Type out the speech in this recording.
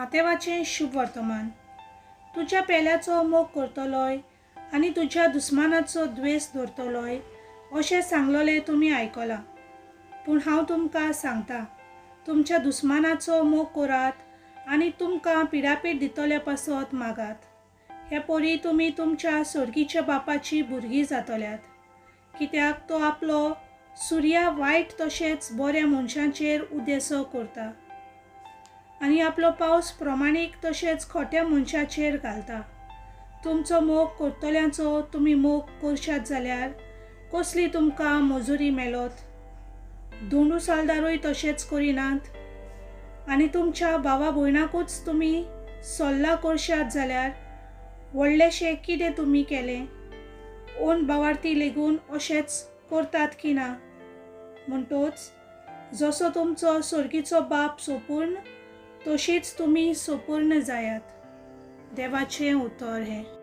मातेवाचें शुभ वर्तमान. तुज्या पेल्याचो मोग करतलोय आनी तुज्या दुस्मानाचो द्वेस धरतलोय अशें सांगलोलें तुमी आयकलां. पूण हांव तुमकां सांगतां, तुमच्या दुस्मानाचो मोग करात आनी तुमकां पिडापीड दितल्या पासत मागात. हे परी तुमी तुमच्या सर्गीच्या बापाची भुरगीं जातल्यात, कित्याक तो आपलो सुर्या वायट तशेंच बऱ्या मनशांचेर उदेसो करता आनी आपलो पावस प्रमाणीक तशेंच खोट्या मनशाचेर घालता. तुमचो मोग करतल्यांचो तुमी मोग करशात जाल्यार कसली तुमकां मजुरी मेलोत? दोंडू सालदारूय तशेंच करिनात? आनी तुमच्या भावा भयणाकूच तुमी सल्ला करशात जाल्यार व्हडलेशें कितें तुमी केलें? ओन बावार्थी लेगून अशेंच करतात की ना? म्हणटोच जसो तुमचो सर्गीचो बाप सोपूर्ण तशीच तुमी सोपूर्ण जायात. देवाचें उतर हें.